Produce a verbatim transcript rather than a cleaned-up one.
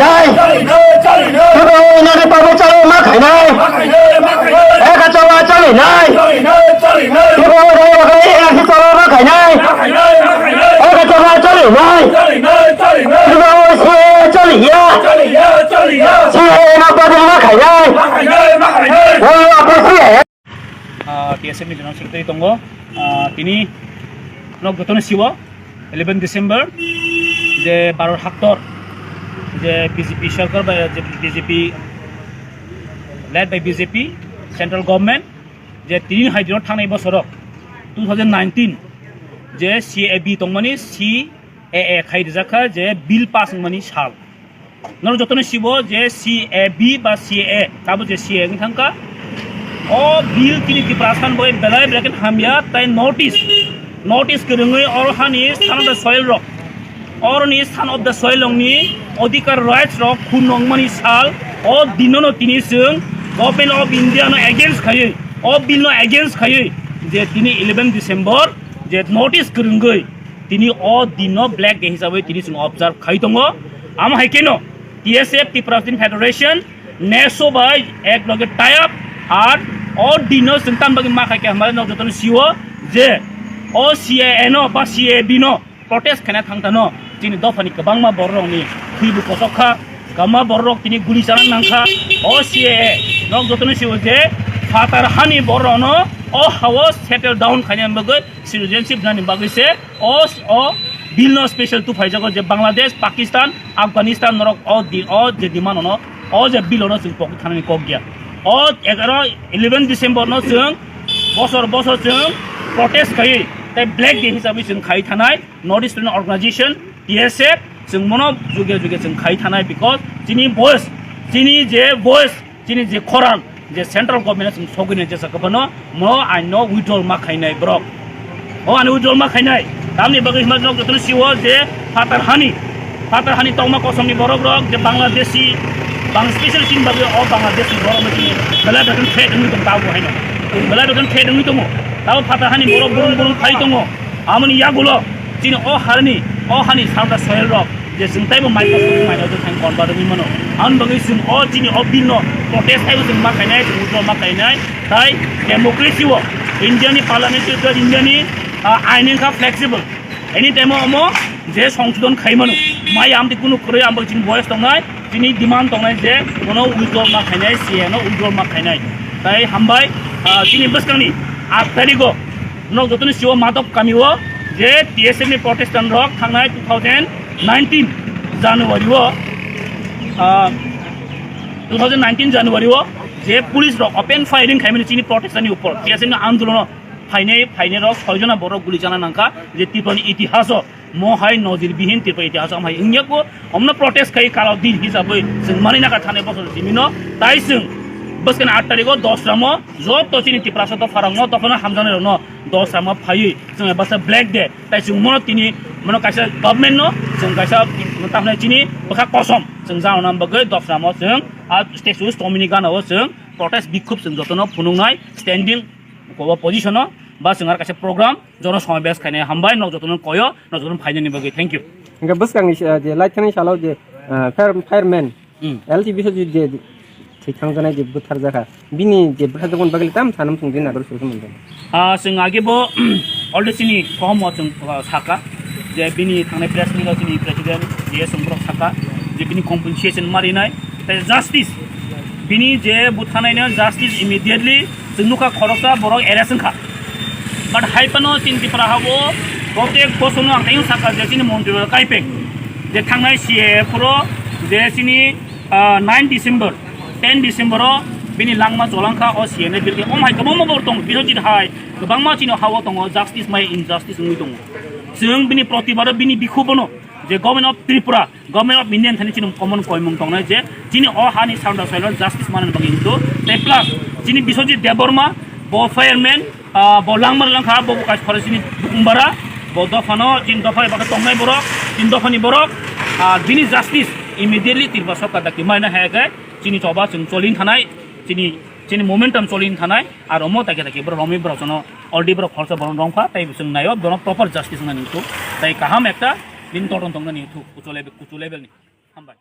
Nai. Tibo nani pabo chalo ma khainai. Eka chalo chali nai. Tibo nani bagai eka chalo ma khainai. Eka chalo chali nai. Tibo se chali ya. Se na pabo ma khainai. Wala apo se. Ah, T S F ni General Secretary tongo. Ah, tini nok jotono siwo eleven December je Bharat haktor je B J P sarkar bai je B J P led by B J P central government je tini hai dino thangnai bosoro two thousand nineteen je C A B tongmani C A A khai rijak kha je bill pass wngmani sal. Norok jotono sibo je C A B ba C A A, tabo je C A A wngwi thangkha. O bill tini Tiprasa ni bagwi belai belai khe hamya, tai notice, notice kwrwngwi oro hani son of the soil rok, oroni son of the soil rokni odhikar rights rok khun nongmani sal, o dinono tini chwng Government of India no against khaiwi, o bill no against khaiwi je tini eleven December je notice kwrwngwi tini o dinno Black Day hisabwi tini chwng observe khai tongo. Amo hai kheno T S F, Tipra Student Federation, neso bai ek loge tie up, ar o dinno chwng tam bagwi ma khai khe hambai nok jotono siwo je o C A A no ba C A B no protest khaina thangthano chini dophani kwbangma bororokni thwibo kochok kha, kwbangma bororok tini guli chana nang kha. O C A A nok jotono siwo je phatar hani bororokno o hao settle down khaina bagwi citizenship nani bagwi se o, o bill no special tu phaijago je Bangladesh, Pakistan, Afghanistan norok o di, o je demand ono, o je bill ono chwng pok thanani kok ya. O egaro eleven December no chwng bosor bosor chwng protest khaiwi tai Black Day hisabwi chwng khai thanai North Eastern Organization, T S F, chwng mono juge juge chwng khai thanai because chini voice, chini je voice, chini je khorang je central government chwng sogwini jesa kwbano mo aino withdrawal ma khainai borok. O ani withdrawal ma khainai. Tamni bagwi hwnba nok jotono siwo je phatar hani, phatar hani tongma kosomni borok rok je Bangladeshi, bang special chini bagwi o Bangladeshi borok no chini belai belai threat wngwi tong tabo haino. Belai belai threat wngwi tongo. Tabo phatar hani borok burung burung phai tongo. Amoni yagulo chini o harni, o hani salda soil rok je chwng taibo mai kosong mai rok thang kon ba rwgwi mano. Amoni bagwi chwng o chini o bill no protest khaibo chwng ma khainai, chwng withdraw ma khainai. Tai democracy o India ni parliament o India ni, ah, ain wngkha flexible. Anytime o omo je songsodon khai mano. Mai amtwi kunu kwrwi ambo chini voice tongnai. Chini demand tongnai je bono withdraw ma khainai, C A A no withdraw ma khainai. Tai hambai, ah, chini bwskangni aat tarikgo nok jotoni siwo Madop kamio je T S F ni protestant rok thangnai two thousand nineteen January o, ah, two thousand nineteen January o je police rok open firing khaimani chini protestant ni upor T S F ni andolono phainai, phainai rok soi jona borok guli chana nangkha je Tripura ni itihaso. Mo hai nojir bihin Tripura itihas o hai wngya ko, omno protest khai kalo din hisabwi chwng mani naka thani bosor simino, tai chwng bwskani aat tarikgo Dosramo joto chini Tiprasa dopharokno, dophano hamjaknairokno Dosramo phaiwi chwng basa Black Day, tai chwng mono tini mono kaisa government no chwng kaisa tamni chini bwkha kosom chwng jana bagwi Dosramo chwng a statue Tomini gana o chwng protest bikhub chwng jotono phunuknai standing position o ba chwng ar kaisa program jono somabes khainai hambai, nok jotono koyo, nok jotono phainani bagwi. Thank you. Hingke bwskangni, eh, je light thani salo je, eh, fire, fireman, Hmm. L T B so je, je thwi thangjanai je butharjakha, bini je butharjakmani bagwi tam sanam sung din ador suru sumundon. Ah, chwng age bo already chini kohomo chwng, ah, saka je bini thangnai press meet o chini president je chwng borok saka je bini compensation marinai tei justice bini je buthanaino justice immediately. Chwng nukha khoroksa borok arrest wngkha. But hai phano chini Tripura hao protek bosorno ang tei sakha je chini montri rok kaipeng je thangnai C A A phuro je chini, ah, nine December, ten December o bini langma cholangkha o C A A ni building. Om hai kwbangma borok tongo, Biswajit hai kwbangma chini hao tongo, justice mai injustice wngwi tongo. Chwng bini protibad o bini bikhubono je Government of Tripura, Government of India thani chini common koimung tongnai je chini o hani sound soil justice manani bagwi hintu tei plus chini Biswajit Debbarma bo fireman, ah, bo langmar langkha bo kaisa khorok chini bukumbara bo dophano chini dopha eba tongnai borok chini dophani borok, ah, bini justice immediately Tripura sorkar dakti maina hai khe chini choba chwng cholin thanai chini chini momentum cholin thanai aro mo take take borok romwi borok sono already borok khoroksa borok romkha tei chwng naio borok proper justice nani hintu tei kaham ekta bini todonto nani hintu kuchuk level kuchuk level ni. Hambai.